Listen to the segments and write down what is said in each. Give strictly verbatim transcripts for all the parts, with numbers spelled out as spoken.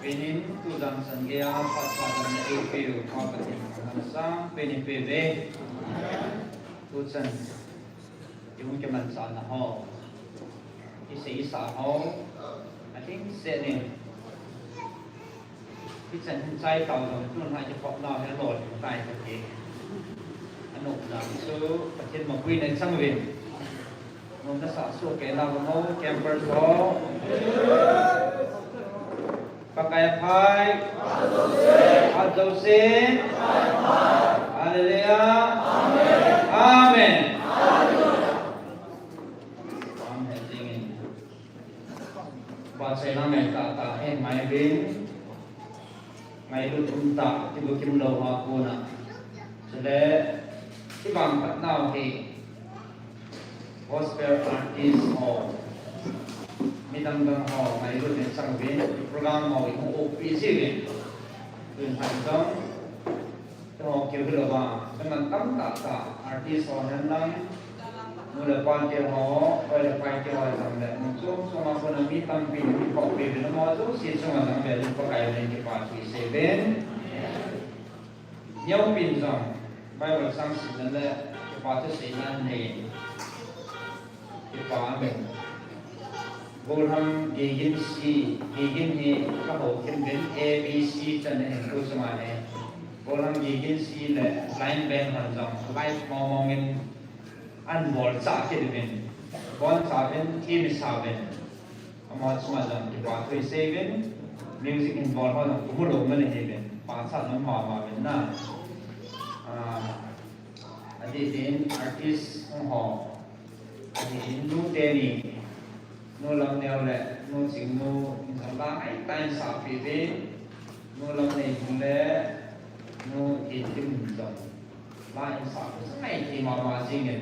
Penin, tu jang chan geiya phat pha damna eipeu Pa Pathen thangvahna sangpen in peuve. Tu chan i hung kimanchahna ho, i seisah ho, alhingset in, hichan hin chai tao jong, tun hi kikhopnau hi alolhing tai kati. Anopna chu Pathen mapuina i chang uvin. Nung nasah soh kei na vang ho, campers ho. Pakai aphai. Phat jouse. Hallelujah. Amen. Amen. Vahchoina ngai tahtah hi ngai uvin. Ngailut umtah, kibukim lou a kona. Chule, kivangphat nau hi gospel artist ho, midang dang ho, ngailutna i chang uvin, program ho i hung oppeh jiuvin. Tun phat jong, keiho keu hilouva, kaman tamtah tah, artist ho henlang, nu le pa te ho, oi le pai te ho jong le, mun chom chom a kona mi tampin, mi khopi uvin, amaho jouse chunga jong le, Pakai min in kipa thu i sei uvin. Neopin jong, Bible chang simna le, kipa thu seina nei, kipa amen. Gollhang Gigin si, Gigin hi ka hou khin uvin, A B C chan ahin tu chunga hi. Gollhang Gigin si le line band hon jong, live mong mong in, an bol chah kit uvin. Bon cha uvin, thim i sa uvin. Amaho chunga jong kipa thu i sei uvin. Music in bol ho jong kimu lou man ahi uvin. Pachatna um mama uvin na. Ah, adeh din artist hung ho. Adeh din nu teni. Nu Lamneo le Nu Chingnu in jong la ngai tah in sahpeh uvin. Nu Lamneihung le Nu Intim in jong la in sahpeh ngai ti mama jingin.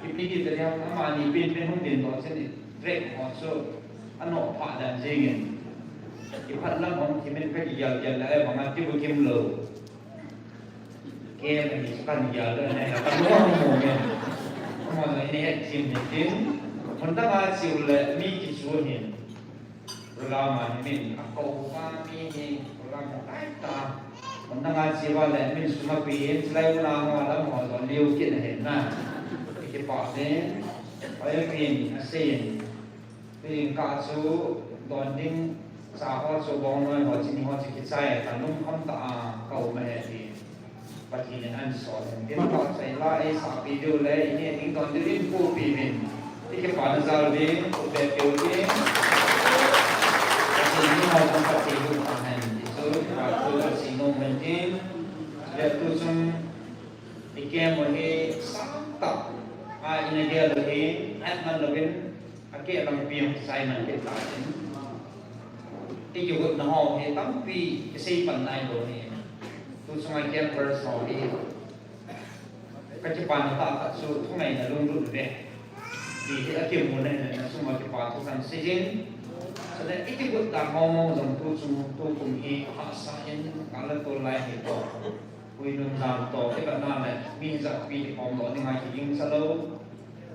Ipi ti tah ding ham, amani pen pen hung ding doh chen in track ho chu anoh pha dan jingin. Iphat lam hung kimin ka kigel gel le, ahivanga kibukim lou. Kei le mi chu kan gel le, ne ka lung mo me. Amani in het chim ni tin. Mun dang a chiu le mi kichu hin. Program a hi min akou uva mi hi program hi tai ta. Mun dang a chi uva le min sum ape in, chulai u na ho lam ho jong liu kit ahin na. Kipah in, oi min asei in. Tuin ka chu don ding cha ho chu bong noi ho chini ho chu kichai ta lungkham tah a ka um ahi ti. Pathen in ahin sol in, tin pa chai la ei sahpi diu le, i neh ding don diu in pupi uvin. I kipana jal uvin, pupe peu uvin. Pathen in houin phatthei boh tahen, ti chu, kipa thu kasei nom uvin tin. Le tu chung, i camp u hi sangtah a ina gel u hi, ahet man louvin, akeh lampi hung kichai man kit tan. I kigotna ho hi tampi kisei pan nailou ahi. Tu chunga campers ho hi ka kipana tahtah chu thungaina lunglut ve. Ti hi akimuna ahi, na chunga kipa thu kahin sei jin. Chule i kigot dan ho mong jong tu chung, tu kum hi ahahsa in, ka la tol lai hi toh. Hui nun dan toh, i vet na le, mi hijat pi kikhom doh dinga kiging sa lou.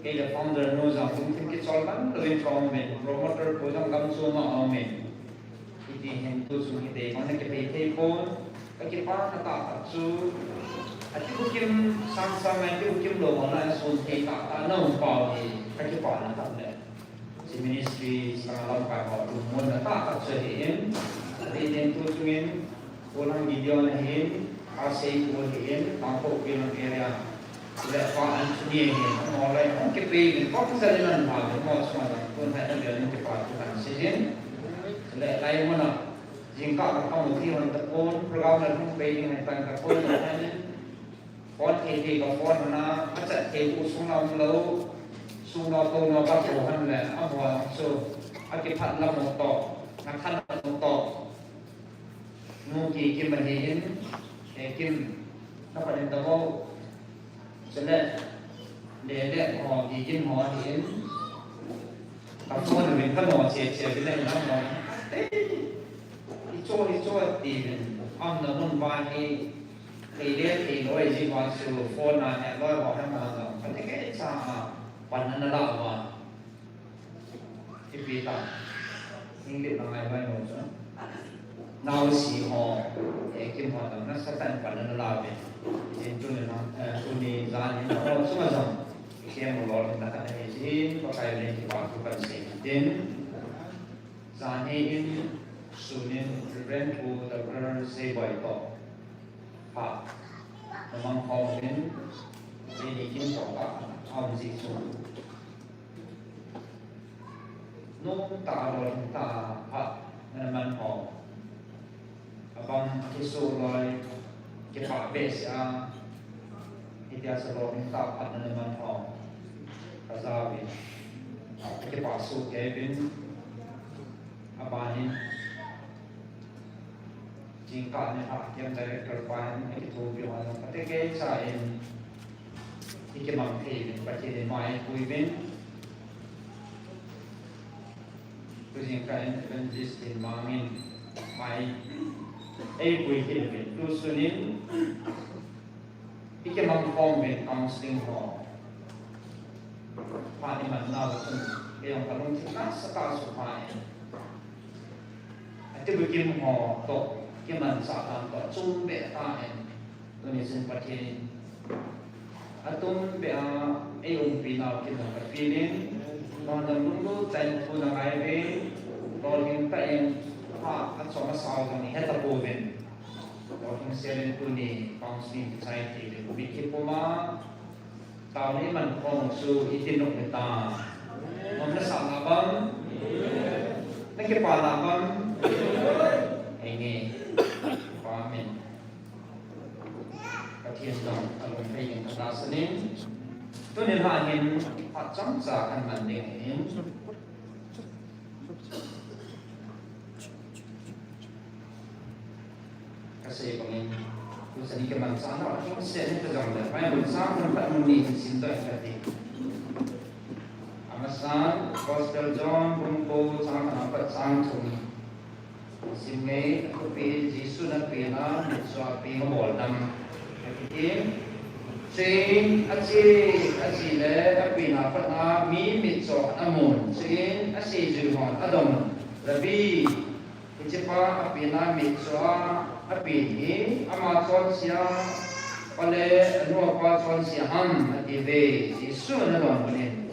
Kei le founder nu jong hung thim kichol man louvin ka um in, promoter pu jong gam chom a um in. Hiti hin tu chung hi dei bang na kiphei thei pon, ka kipana tahtah chu, akibukim sang sang a kibukim lou ho na sun thei tahtah na um pau hi, ka kipana tah le. Chi ministry sanga lamkai ho lungmonna tahtah chu ahi in, adeh din tu chungin, Pu Lam Gideon ahin, Pastor Pu ahin, Tangkhul Pi Lam area. Le Pa Anthony ahin, amaho lai hung kipe in, kong jal in an pha, amaho chunga jong, tun hi avel in kipa thu kahin sei jin. Le lai muna, jingkah ka kamu thei hon tapon, program le hung pe ding ahi tan tapon, phone thei thei ka phone hon a, achat thei u sung lam lou, sung lam to na ka to han le, amaho chu, akiphat lam u toh, na khan lam u toh. Nu Kikim ahi in, eh, Kim, na panin tamo, chule, le le ho, Kikim ho ahi in, ka phone uvin ka no che che uvin le na mo. Eh, i cho, i cho ti uvin, am na mun ba hi, thei le thei loi ji ba chu phone a he loi ho he mo jong, ka ti ke cha a, pan na la ba. Ipi ta. English na ngai vai mo chu. Naosen ho, eh, Kim ho dam nasatah in pan ana la uve. Tin tuni, eh, tuni jan hin ho chunga jong, Kim ho lolhinna khat ahi jeh in, Pakai min in kipa thu kan sei tin. Jan hi in, sun in, Reverend Pu Doctor Seiboi toh phat na mang khom uvin, eini kin toh phat a um jeh chun. Nomtah a lolhing tah a phat nana man ho. Abang akisoh loi, kipah behseh a, hitia chu lolhing tah a phat nana man ho. Ka ja uvin, kipah soh kei uvin, aban in, Jingkah ni a, Camp Director pa hin akithopi ho jong, ka tekah cha in, i kimang thei uvin, Pathen in mai pui uvin. Tu jingkah in Evangelist Tinmang in mai eipui kit uvin. Tu sun in, i kimang khom uvin counseling ho. Phat i man nau chun, kei jong ka lungthim nasatah a suphai. Ati bu kim ho toh, kimanchah dan toh, chungbeh tah in. Tuni chun Pathen in, atumbeh a, ei umpi nau kin jong ka feel in, nang jong lunglut tah in thu na ngai uvin, lolhing tah in, phat achom asao jong i he tapouvin. Lolhing sel in tuni, counseling kichai thei uvin, mitlhi puma, Taona i man khom u chu iti nom hitam? Nom na sah na bang? Na kipa na bang? Amen. Amen. Pathen jong alungthim in katahsan in. Tuni a hin phat chomcha kan man ding ahin. Ka sei bangin, tuchan i kimanchah nau, chomcha ni ta jongle, Bible chang mun khat mun ni hin simdoh inge kati. Amasan, Gospel John, bung ko, chang khat apat chang thum. Sim nge, athupi, Jesun apenna mitcho a peng abol dam. Kati. Chuin, ache, ache le, apenna patna, mi mitcho amun. Chuin, aseijui hon adong un, Rabbi, hichepa apenna mitcho a apen hi, ama chonse a, pa le anu apa chonse ham, ati uve. Jesun adonbut in,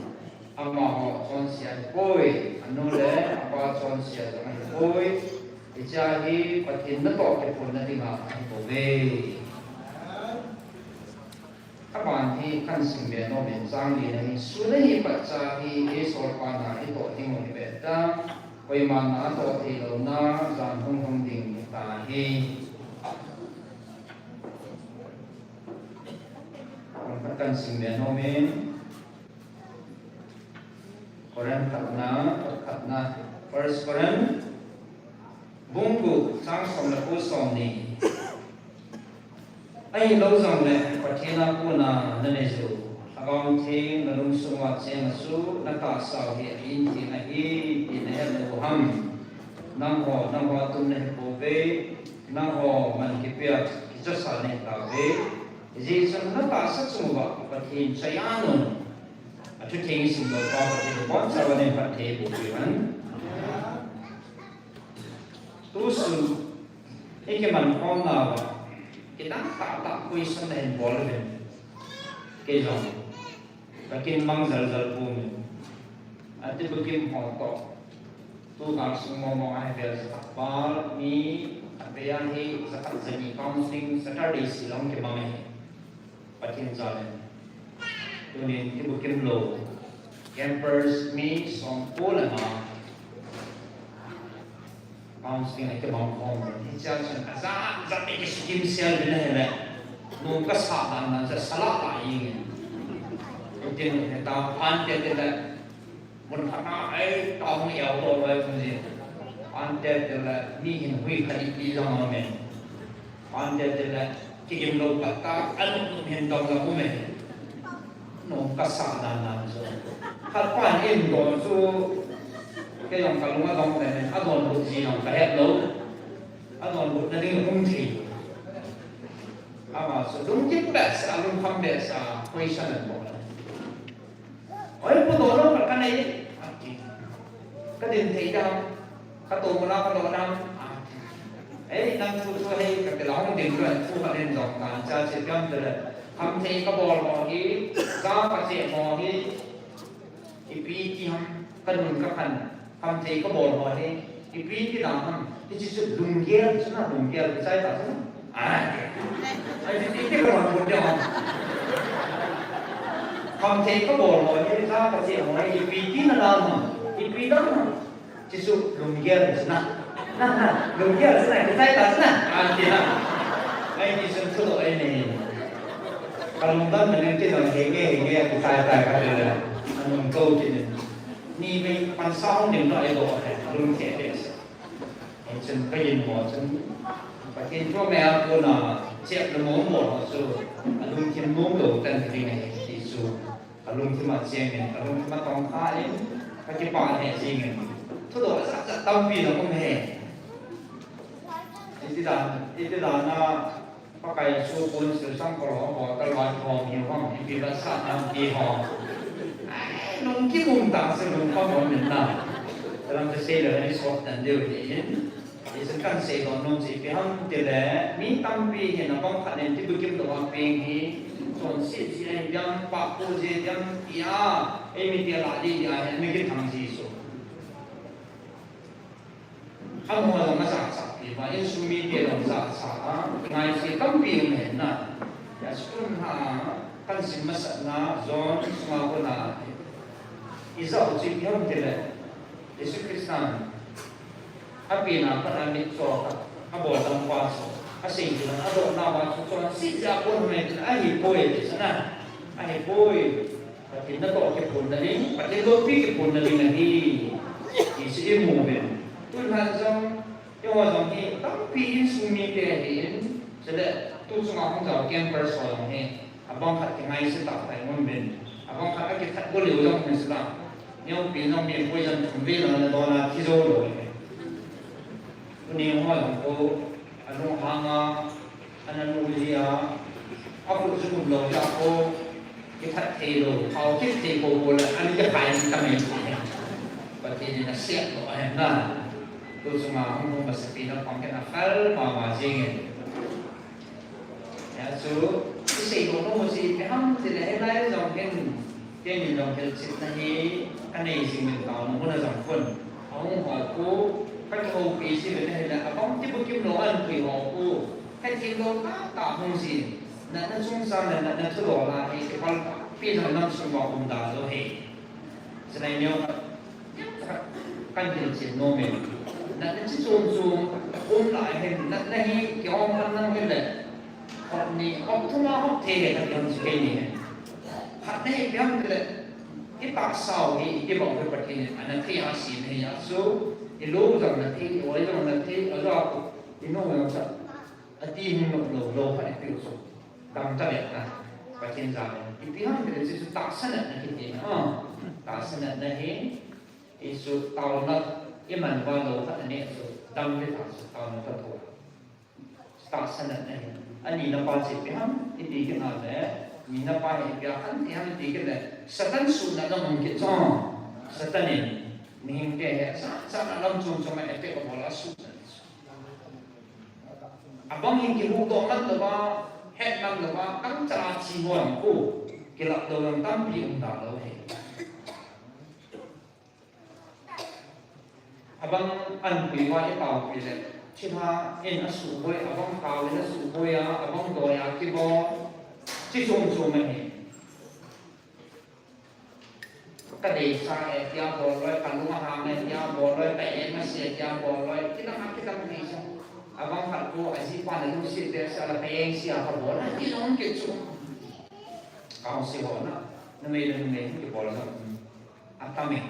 amaho chonse ahipoi, anu le apa chonse jong ahipoi, hichea hi Pathen natoh kiphonna dinga ahibouve. Aban hi kahin simbe nom in chang lina hi, sun ahi patcha hi, eisolpa na itoh ding u hi beh ta, koima na atoh theilou na, jan hung hung ding hita hi. Kahin simbe nom in, Corinth khatna, khatna, First Corinth, bung gup, chang som le ko, som ni. Ahilou jongle, Pathen a kona nanei u Lhagao Theng nalungsung uva cheng a chu, natahsa u hi ahin theng ahi, ti nahet lou u ham? Nangho, nangho a tum nahipouve, nangho man kipea kichasa nahitauve. Hijeh chun natahsa chung uva Pathen choi-an un. Athutheng simlou pa Pathen in abonchauva nei phatthei boh peh hen. Tusun, i kiman khom nauva, kidang tahtah question nahin bol uvin. Kei jong, kakin mang jal jal pum in. Ati bu kim ho toh. Tu gal sung momo a hi vel jakhat val, mi, abei a hi jakhat jani counseling Saturday Shillong kimang ahi. Pathen jal in. Tunin kibu kimlou campers mi somko le nga counseling a kimang khom. Hichea chun ajat jat in kisukim sel uvin ahile, nom kasah dan dan chu sala ta jeng in. Tutin hita phan tete le, mun khat a ei tong eo to lai mun ji. Phan tete le mi hin hui khat ipi jong aume. Phan tete le, kigim lou khat ta, anung nung hin dong la um e. Nom kasah dan dan chu. Khat pan in don chu, kei jong kalung adong le, adonbut ji jong kahet lou. Adonbut na ding um thei. Ama chu lungkim behseh a, lungkham behseh a, question abol. Oi, pu, doh lou khat kanei, ati. Kadin thei dam, kato muna kadoh dam, ati. Hei, nang thu chu hei, ka ti la hung ding lou, thu ka len jong ka cha che pian te le. Khamthei ka bol ho hi, ja ka che ho hi, ipi ti ham, ka nun ka khan, khamthei ka bol ho hi, ipi ti na ham, ti chi chu lunggel, chu na lunggel, ka chai ta chu na. Ai, ai, ti ti ka bol ho. Khamthei ka bol ho hi, ja ka che ho hi, ipi ti na na ham, ipi ti na ham. Chu chu lunggel chu na. Lunggel chu na, kichai ta chu na. An ti na. Ai ni sun thu lo ai ni. Ka lungdam na nang ti na henge henge kichai ta ka le. Anung ko ti ni. Ni mei pan sa hung nim na ai lo ai. Lung the te. Ai chun ka yin mo chun. Pathen thu me a ko na. Chep na mo mo chu. Alung kin mo lo kan ti ni ti chu. Ka lungthim a cheng in, ka lungthim a tong kha in, ka kipah lheh jing in. Thudoh a jat jat tampi na um e. Iti dan, iti dan a, Pakai chu kun sil sang ko lo, bo ka lo thom hi hom, ipi ba sa nam ti hom. Ai, lung kium ta se lung pa mo min na. Ka lam te sei le ni sot dan deu hi in. Hichun kan seidoh nom chu ipi ham tile, mi tampi hin abang khat in ti bukim doh a peng hi, chonset jeh ahi diam, pahpo jeh diam tia, eimi tia lah ding tia hi, mi kithang ji chu. Amaho jong ajahsah pi uva, insung mite jong jahsah a, ngaise tampi um hen na. Hijeh chun ha, kan sim masat na, John sunga kona, ijah u chu ipi ham tile, Jesu Christan, Apen a pat a mitcho khat, abol dam pa chu, asei chu, adoh nau a chu, chonset jeh a kon hung e, ahipoi, ti chu na, ahipoi, Pathen natoh kiphonna ding, Pathen loupi kiphonna ding ahi, ti chu imu uvin. Tun han jong, eiho jong hi, tampi insung mite ahin, chule, tu chunga hung jao campers ho jong hi, Abang khat kingaise tah tai ngun uvin. Abang khat akithat go leu jong hin sila. Neopi jong mi poi jong thum vei lang ana don a thi jou lou. Tuni ho jong ko, alunghang a, ana nu ji a, akhut jum lou ja ko, kithat thei lou, phao kit thei ko ko le, ana kiphai tamai. Pathen in asiat lou ahi na. Tu chunga hung hung masapen a pang ken akhal mama jing in. Hijeh chun, isei nom nom u chu ipi ham tile hilai jong hin, keini jong hilchetna hi, kanei jing uvin taona mun a jong khun. Ahung ho khu, kakihoupi ji uvin ahile, abang ti bukim lou anpui ho khu, kathim lou tahtah hung jin. Natna chungchang le natna thudol a hi, kipal pi jong nam sung uva um da lou hi. Chulai neo khat, neo khat kan hilchen nom e. Natna chi chom chom um lai hin, natna hi kihom khan lang hile. Khat ni, hop thum a hop thei le khat ni hom chu kei ni he. Khat na hi ipi ham tile, i tahsa u hi, i kibang u hi Pathen in ana thei a sem ahi a chu, i lou jong ana thei, i oi jong ana thei, ajeh chu, i nou jong chu, ati hung lou lou lou khat i pe u chu. Dam ta vet na, Pathen jal in. Ipi ham tile chu, chu tahsa natna kiti na, ah, tahsa natna hi, i chu taona, i man uva lou khat anei chu, dam le ta chu taona ta tho. Tahsa natna hi. Ani na pa chu ipi ham, iti kit na le, ni na pa hi ipi a khan ti ham iti kit le, Satan suhnatna mun kit chu, Satan in, mihing te hi, sa, sa na lam chom chom a attack abol a suhnat. Abang hi kihuhdoh man louva, het man louva, kangcha a thi hon khu, kilap lou jong tampi um da lou hi. Abang anpui uva i taopi le, thilha in asuhboi, abang tao in asuhboi a, abang doi a kibol, chi chom chom ahi. Ka deisah e tia bol loi, ka lung ahang e tia bol loi, ka eng ase tia bol loi, kidang a kidang deisah. Abang khat khu ajipa na lungset behseh a la ka eng se a kabol, ti jong kit chu. Kaose ho na, numei le numei kibol jong atam e.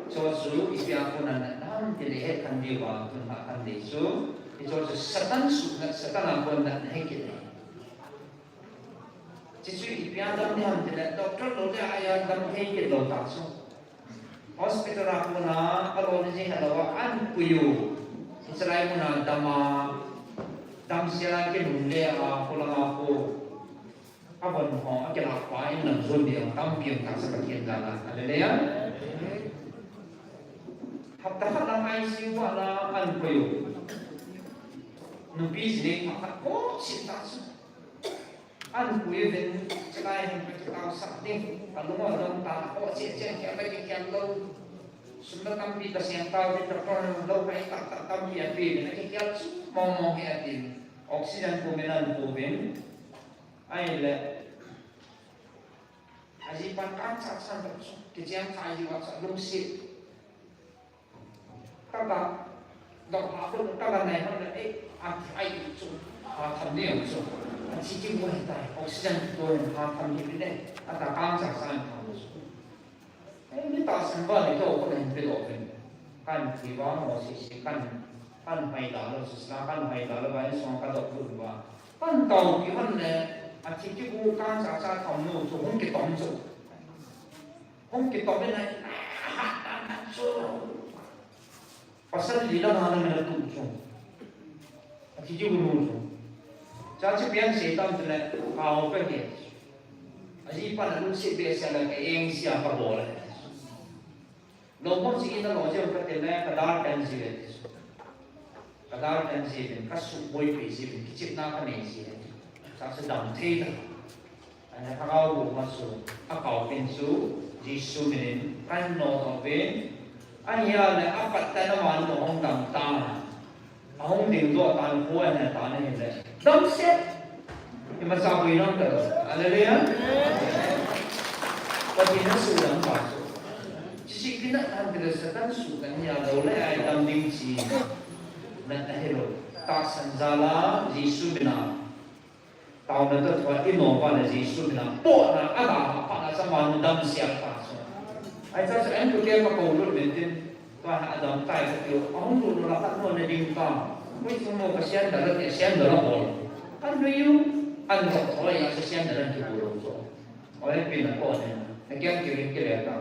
Chu chu ipi a kon a na, nam ti le het khan diu va, tun ha khan dei chu. Hichu chu Satan suhnat, Satan a kon na, na he kit e. Chuchu ipi a dam ding ham tile, doctor lou le a dam thei kit lou ta chu. Hospital a kona, alo ni jing helou a, anpui u. Hiche lai mun a dam a, damsel a kinung le a, kholanga ko. Avon ho, akilah pa, in lam jon ding, tampi um ta sa Pathen jal a. Hallelujah. Hapta khat lang I C U a la anpui u. Pi jing pha khat ko sin ta su. An pui ven chalai hin ka kitao sak ding. Ka lung a dong ta ko che che kia ka ki kia lo. Sum na tampi ka siang tao ding ka ton lo ka ta ta tampi a pi ven a ki kia chu mong mong he a tin. Oxygen pu men an pu ven. Ai le. A ji pan kan sa san ta su. Ki chiang khai ji wa sa lung si. Tata, dok ha ko tata nai hon le, eh, a ti ai chu, ha tham ni ang chu. A chi ki mo hi tai, oxygen to hin ha tham ni ne, a ta kang sa sa ni tham chu. Eh, ni ta san ba ni ko ko hin pe lo pen. Kan ti ba mo si si kan, kan mai da lo, si sa kan mai da lo ba ni song ka dok lu ba. Kan tau ki hon le, a chi ki bu kang sa sa tham nu chu hung ki tom chu. Hung kitom in a, a, a, a, chu. Pasal li la na na tu chu. A ki ju nu chu. Cha chu pian se tam tu le, pao pe ke. A ji pa na lu se be se la ke eng sia pa bo le. Lo mo si in lo je ka te le, ka dar kan si le. Ka dar kan si le, ka su boi pe si le, ki chip na ka nei si le. Sa se dam thei ta. Ana thagau bu ma su, a kau pin su, Jesu minin, kan no to pin, a hia le a pat ta na man no hong dam ta, a hong ding do tan ko a na ta na hin le. Dam se, i ma sa bui nong ta lo. Hallelujah. Pathen na su dam ta su. Chi chi ki na han ki le Satan su kan hia lo le ai dam ding chi. Na ta he lo. Ta san za la, Jesu mina. Taona toh thua i nom uva le Jesu mina pohna a da ha pha na sa manu dam sia ta so. Ai cha so en tu ke ka ko lut men tin tua ha adam tai ka tiu a hung lut la ka no ne ding ta. Koi chung mo ka sian da la ke sian da la bol. Kan du yu an ko thoi a sa sian da la ki bu lo so. Oi pi na ko ne na kiang ki ring ki le ta.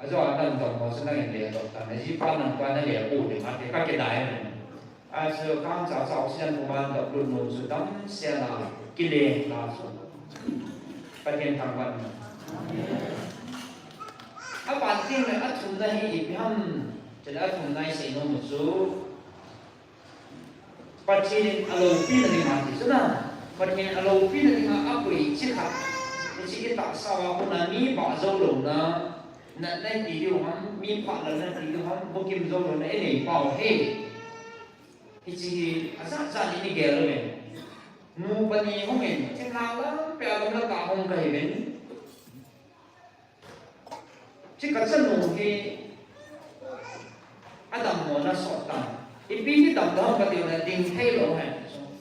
A jo a dan dong mo sa na in le dong ta na ji pa nang pa na le ko de ma te ka ke dai ne. A chu kang cha cha oxygen kuman dok lut nu chu dam sia na kile na chu. Pathen thangvah na. A ban ting le a thumna hi ipi ham. Chule a thumna i sei nom u chu. Pathen in a loupina ding a ti chu na. Pathen a loupina ding a a koi chi khat. Hichi i tahsa uva kona mi bah jou louna. Na, na ti diu ham, mi phah lou na ti diu ham, bukim jou lou na i nei pau hi. Hichi hi, a jat jat in i gel uvin. Nu pani hung in, thinglhang lam peh a lom la ka hung ka hi uvin. Chi ka chanu hi, a dammo na sot tan. Ipi hi dammo ham ka tiu le ding thei lou hen.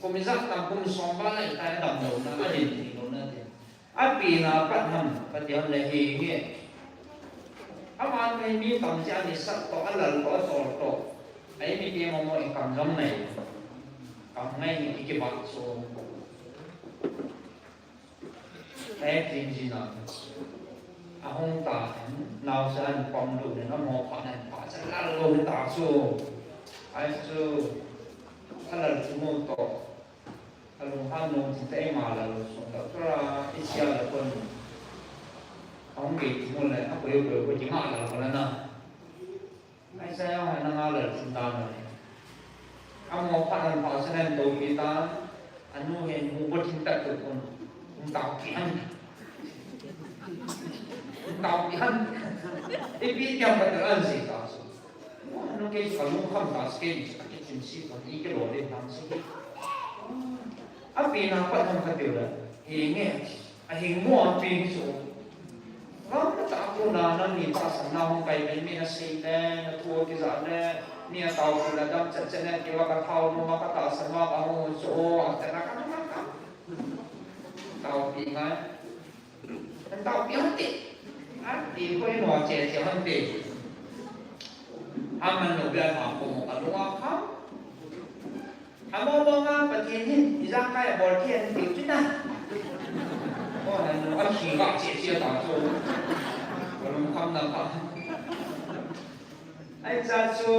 Kum ijat tam kum som val a i tai a dammo na, a din thei lou na ti. A pi na pat ham, ka ti ham le hi nge. Aman hi mi tam chi a ni sat to, a lal to, a sol to. Ai mi ti mo mo i kam jong nei. Kam ngai ni i ki bat so. Ai tin ji na. A hung ta, nau sa an pom lu ne, na mo pa na pa sa lal lo ta so. Ai so. A lal chu mo to. A lunghan nung chin te ima la lo sung la tura i sia la kon. A hung gei thu mun le a koi koi koi ki nga la kon na. Ai sa ya ha na nga la chin ta na. A mo pha nan pha sa nan to ki ta. A nu hen mu bo chin ta to kon. Hung ta ki han. Hung ta ki han. I pi tiam ka ta an si ta su. Wa, no ke ka lungkham ta se ke ni ka ke chin si ko ni ke lo le tam si. A pi na pa tham ka tiu la. Hi nge, a hing mo a pi ni so. Ram ta ko na na ni ta sa na hong kai pen mi na sei le, na thu ki za le, ni a tau ki la dam chet chet le, ki wa ka thau no ma ka ta sa ma ka hong so, a ta na ka na ka. Tau pi ngai. An tau pi hante. Hante ko i no che che hante. Aman no bia ma ko mo ka lo a kha. Amo mo nga Pathen hin i jang kai bol thei an tiu chu na. Ko han no a khi ga che che ta chu. Ko lungkham na ka. Ai cha chu,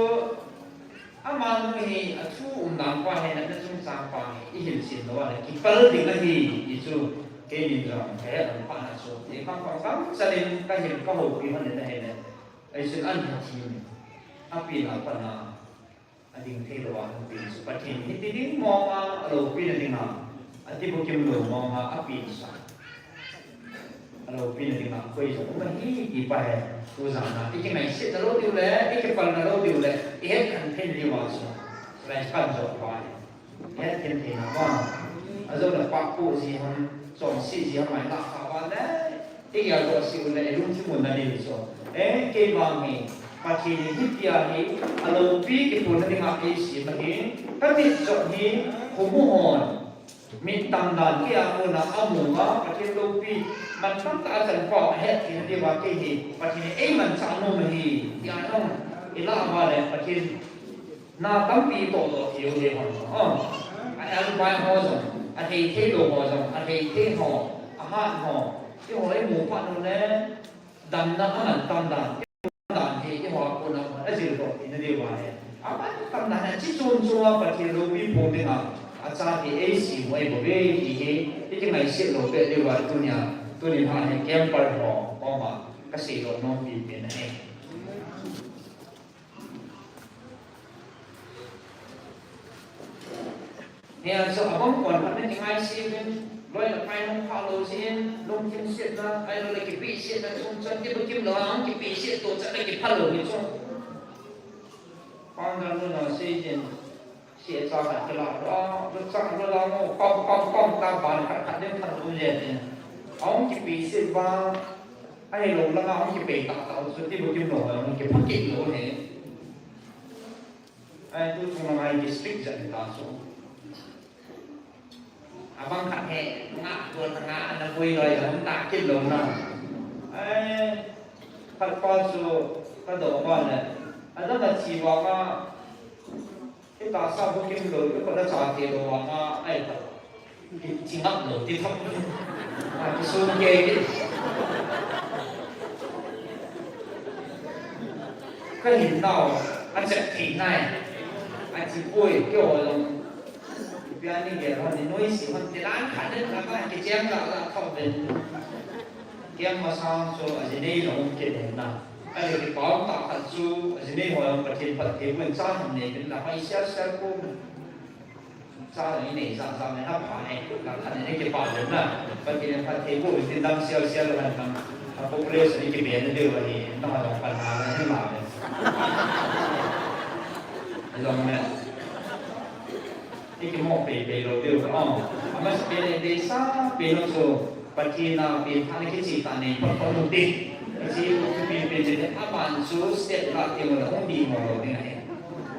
amanu hi a thu um dan pa hi na, na chungchang pa hi, i hil sin lo a le, kipal ding ahi, i chu, kei min jong, ka he an pa na chu, i khang khang khang, chanin ka hil ka houpi hon le na he le, ai sin an ha thi mi, a pi na pa na, Ading thei lou a, api chu Pathen hiti ding mong a, aloupina ding a, ati bukim lou mong a, api sa. Aloupina ding a, koi jong um ahi, ti pa he, tu jana, i kingaisetna lou diu le, i kipalna lou diu le, i het khen thei diu a chu, lai kan jo pa he. He thei thei na va. Ajo la pa pu ji ham, chom si ji ham mai la kha va le. Ei ya jo si u le, ei lungthim u na ding chu. Eh, kei vang hi, Pathen in hitia hi, aloupi kiphonna dinga kei sem ahi. Ka mit jong hi, khomu hon. Mit tam dan kei a kona amu va, Pathen loupi. Mantam tah a chan pau, ahet thei na diu va kei hi. Pathen in ei manchah nom ahi. Tia nong, i la va le, Pathen. Na tampi toh toh thei u hi hon. Oh. A elbai ho jong, a thei thei lou ho jong, a thei thei ho, a hat ho. Eiho imu phat u le, damna aman tam dan, dan hi eiho a kona aman ajil doh thei na diu va le. Aman tam dan hi, chi chom chom a Pathen loupi phong dinga, acha thei ei sem u ahi bou ve ti hi, i kingaiset lou peh diu va tunia, tuni phat hi camper ho, koma, ka seidoh nom pi pen ahi. Hia chu abang kon khat na kingaisih uvin, loi le pai nung phalou jin, lungthim setna, ahilou le kipehsetna chung chon, kibukim lou a, kipehset to chan le kiphalou hi chu. Pang dan nu na sei jin, se cha khat kila, lou cha lou la ngo, pam, pam, pam, ta ban khat khat ding khat um le jin. Ahung kipehset va, ahilou langa ahung kipeh tah tah u chu, kibukim lou, ahung kipha kit lou hi. Ai, tu chung langa district jat ta chu. Abang khat hi, nga, tua ta nga, ana pui loi, ana ta kit lou na. Ai, khat pa chu, ka doh ba le. Adang a chi vang a, i tahsa bukim lou, i khut a cha thei lou vang a, ai ta. Ki, kingap lou, ti thap. A, kisum kei kit. Ka hin nau, achep thei nai. Achi poi, keiho jong. Ipi a ni gel hon, ni noise hon, ti lang khat den, la ba, kichem la, la, thau den. Kem masang chu, aji nei jong um kit den na. Ahile kipah tah khat chu, aji nei ho jong Pathen phatthei boh in cha hin nei den la, mai sial sial ko. Cha jong i nei jat jat le na pha nei, la khat nei kipah le na. Pathen in phatthei boh in tin dam sial sial le na. A population i kibe na diu ahi, na ha jong pan ha le na le. Jong le. I kimo pei pei lou diu ka ong. Ama sipele deisah pen lou chu. Pathen a pen phat na kichi ta nei phat phat lou ti. Kichi lou chu pen pen pen aban chu step la ti mo la hung di mo lou ding ahi.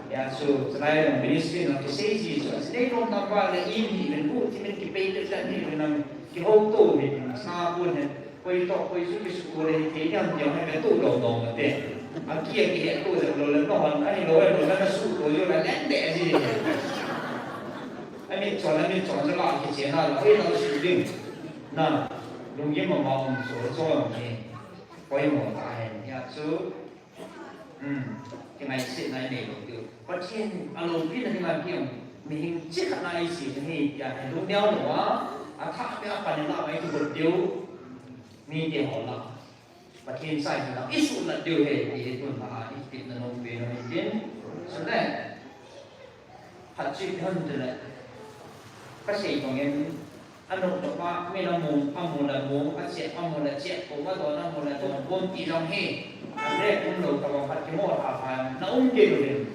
Hia chu, chulai long ministry na kisei ji chu, asei lom tam va le i ni ven bu ti men kipei te ta ni ven nang kihou to ven sa bu ne, koi to, koi su ki su ko le thei diam diam hai ve to lou lou ma te. A ki a ki he to le lou le no han, ani lou le lou na su to yo la len de ji. Ani chon, ani chon la ki che na la, e na su ding. Na, lung ye ma ma um so, so ni. Koi mo ta he, hia chu, Hmm, kingaisetna i nei lou diu. Pathen aloupina dinga kei jong, mihem chi khat na i sem ahi tia i lungneo lou a, athah peh a pan in la mai kigot diu. Mite ho la. Pathen sai hi la, i suhlat diu ahi, ti hi tun a, i tepna nom pen u hitin. Chule. Phat chu ipi ham tile, ka sei bangin, anop nop a, min amu, amu le mu, achep amu le chep, kum adon amu le don, kum ti jong hi, a break umlou tobang khat kimo tha tha na um kei uvin.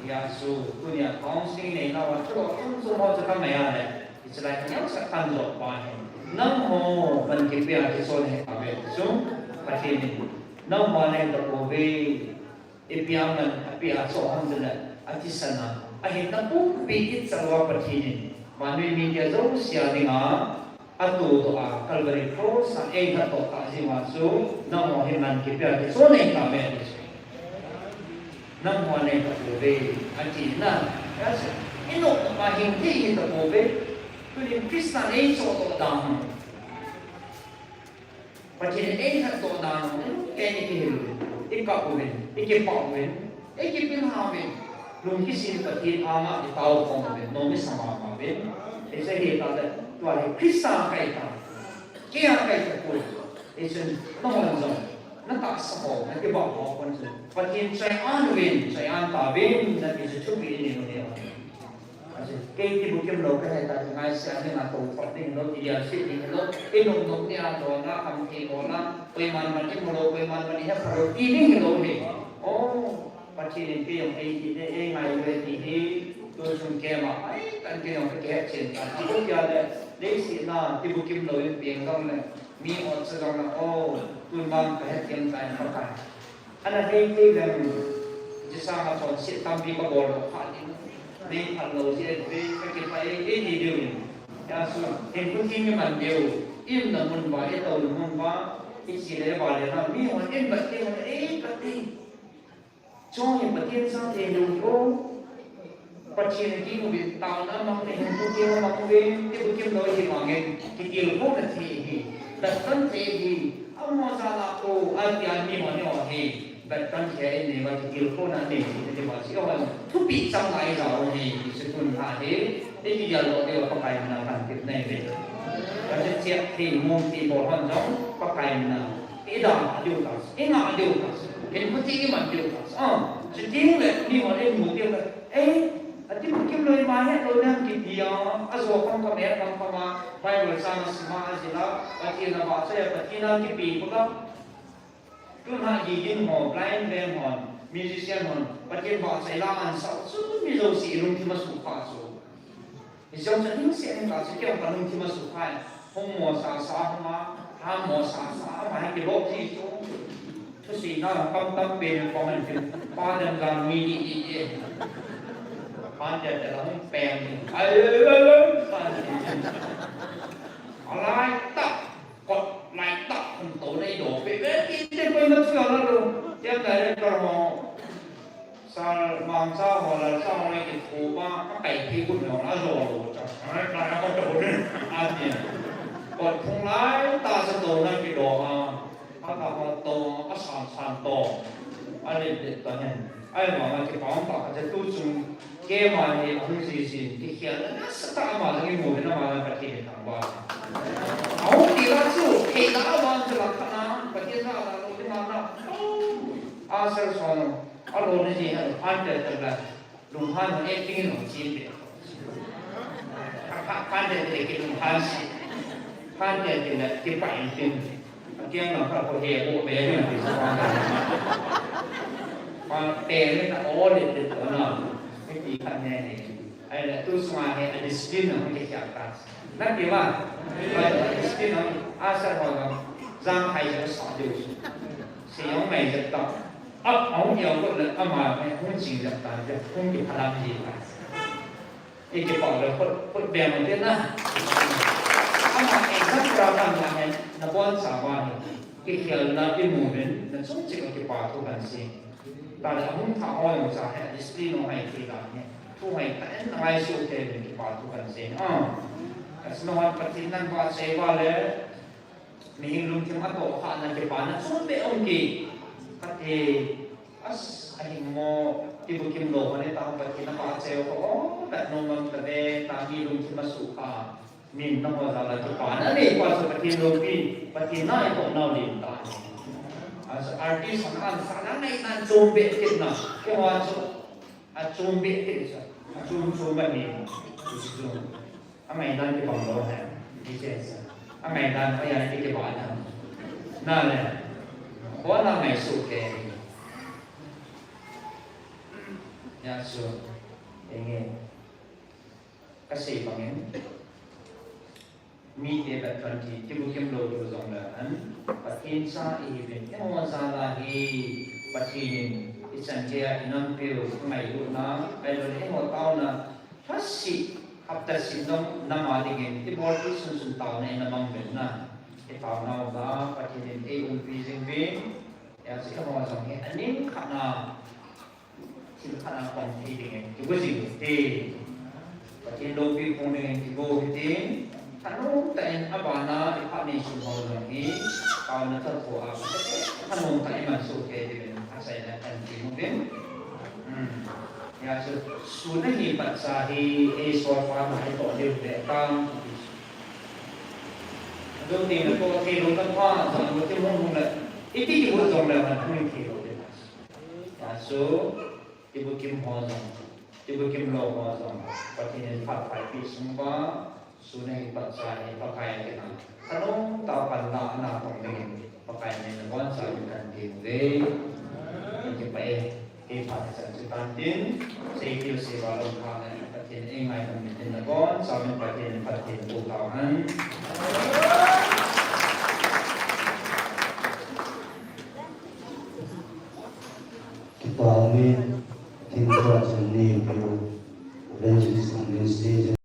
Hia chu, tunia counseling nei nau a, chu lo, chu, chu ho chu ka ngai a le, hiche lai ka neocha kan jot pa hi. Nangho, man kipe a kichon ahi tave chu, Pathen in, nangho a nei tapouve. Ipi a man, api a cho ham tile, athisan a, ahinna pumpi i chalou a Pathen in, vannoi mite jouse a dinga, atoh doh a, Calvary Cross a, eilhatdoh tah jeh uva chu, nangho hi man kipe a kichon nei tave ti chu. Nangho a nei tapouve, ati na, i nop nop a hing thei hi tapouve, tunin Christa in eichohdoh dan. Pathen in eilhatdoh dan u, kei in i kihil uvin, i kap uvin, i kipah uvin, i kipilha uvin, lungkit in Pathen anga i tao khom uvin, nom i sa mama uvin, hiche hi tah le, tua hi Christa a kai ta, kei a kai tapoi, hichun nahon jong, na tahsa ho, na kibah ho kon chun, Pathen choi-an uvin, choi-an tauvin, nati chu thupi in Kei ti bukim lou kahe ta, ngaisea ding a, tou khop ding hilou, ti dia se ding hilou, i nung nung ni a dona, ham thei dona, koiman man i mu lou, koiman man i he pha lou, ti ding hilou hi. Oh, Pathen in kei jong ei ti le, ei ngai le ti hi, tu sung kei ma, ai, kan kei jong ka kihe chen ta, ti ko kia le, leiset a, ti bukim lou in peng jong le, mi ot sa jong le, oh, tun vang ka het em ta in Pakai. Ana hei thei leng, jisa ma chonset tampi ka bol lou kha ding. Nei phat lou jeh in ve ka kipah e, e ti diu in. Hijeh chun, hinkho thim iman diu, i umna mun uva, i touna mun uva, i che le i vale uva, mi hon in vet ding, ei vet ding. Chong hi Pathen sang thei lou ko. Pathen a kinguvin taona mang le hinkho thim amang uvin, ti bukim lou hi vangin, kitilkhouna thei hi, vet tan thei hi, amaho jal a ko, atia mi hon eiho hi, vet tan thei in neiva kitilkhouna nei thei ti va chu, eiho thupeh chang lai jao hi, ti chu tun a hi, i kigel doh diu a Pakai mina kan tep nei ve. Ka che che thei mong thei bol hon jong, Pakai mina, i dam diu ta, i ngah diu ta, hinkho thim iman diu ta, ah, chuti le, mi hon eimu diu le, Ei, ati bukim lou ma het lou nem kiti a, ajo kham kham, het kham kham a, Bible chang asim a, ajil a, Pathen avahchoi a, Pathen a kipe kul a. Tun a gigin ho, blind band hon, musician hon, Pathen vahchoi la ansau chu mi jouse lungthim asukha chu. Hijong chu hing se hing ka chu kei ka lungthim asukha. Hung mo sa sa hung a, ha mo sa sa, ama hi kilop ji chu. Thuseina kam tam pen kong an tin. Pa dem jang mi di di di. Pan dia dia la hung pen. Ai, ai, ai, ai, pan dia. Alai ta, kot lai ta, hung to nei do pe pe ti te koi ma chu la lo. Dia director ho. Sal mangcha ho, lalcha ho, kitho uva, akai phi gun jong ajo lou cha. Ai, kai a ko to ne, ati. Kot phung lai tah sa to na kido a, aka ho to, asan san to, alet let to ne. Ai, ma ma kipa um pa ka tu chung, keima hi ahung ji ji, kikhel na sa ta ma jong imu na ma ka ti ta ba. Ahung ti la chu, thei la ba chu la kha na, ka ti na la lo ti ma na. A sel so no. Alo ni ji ha, phan te te la. Lunghan ho acting in hung chin pe. Pha, phan te te ki lunghan si. Phan te te la ki pa in tin. Akiang na pha ko he bo be ni ti sa. Pa te ni ta o le te to na. Ni ti khan ne ni. Ai la tu sma he a discipline na hung ke kya ta. Na ti ma. Ai la discipline na a sa ho na. Jang khai ja sa de. Se yong mai ja ta. A, ahung yau got le ama he hung ching jep tan, jep hung kiphalam ji ta. I kipah le khut, khut beng te na. Ama example a kan na he, na boncha uva hi. Kikhelna imu uvin, na chung chik a kipa thu kan sei. Tale ahung thah ho jong cha he, discipline ho hai thei dan hi. Thu hai ta en na ngai su te uvin kipa thu kan sei. Ah. Kasno han Pathen nan vahchoi uva le, Mihing lungthim atoh khahna kipana chom beh um kei. Kati, as, ahing mo, ti bukim lou ho ni ta, Pathen a vahchoi ho, o, vet nom nom ta ve, ta mi lungthim asukha. Min na ho jal a kipana nei pa chu Pathen loupi, Pathen na itoh nau len ta. As artist han sa na nei nan chom beh kit na, keiho chu, achom beh kit chu, achom chom beh ni, chu chu. Angaidan kibang lou ahi, ti che sa. Angaidan, o ya, ti kibang na. Na le. Kona ngaisuh kei. Ya chu. Enge. Kasei bangin. Mite vet kan ti, kibukim lou tu jong le an. Pathen cha ihiuvin. Eiho jal a hi. Pathen in. Ichan geiya inam piu. Ngailutna. Ngailutna. Eiho taona. Lhasih, hapta seh jong nama dingin, ibol thei sunsun taona in amang uvin na. Itaona uva, Pathen in eiumpi jing uvin, hijeh chun eiho jong hi aning khat na, thil khat na pang thei dingin, kigo jing uvin te. Pathen loupi phong dingin kigo uvin te. Thanom tah in abana, iphat neisun ho jong hi, taona thotho a, thanom tah in iman soh kei diuvin, achaina kan ti uvin. Hmm. Hijeh chun, sun ahi patsa hi, ei solfa na itoh diu le tang. Adung ding le toh thei lou tam pa, jong lou ti mong mong le, iti kibu jong le man hung thei lou le. Hijeh chun, kibukim ho jong. Kibukim lou ho jong Pathen in phat pha eipeh sung uva, sun ahi, phat cha ahi, Pakai a kinah thanom tah a panlahna tong dingin Pakai min in nabonchauvin kan ti uve. Kakipah e. Kei phat hichan chu tan tin, sei thil sei val um kha le Pathen in eingaidam in tin, nabonchauvin Pathen in phatthei boh tauhen. Kipah e, thil khat chun ni peu, Evangelist Sunday Stage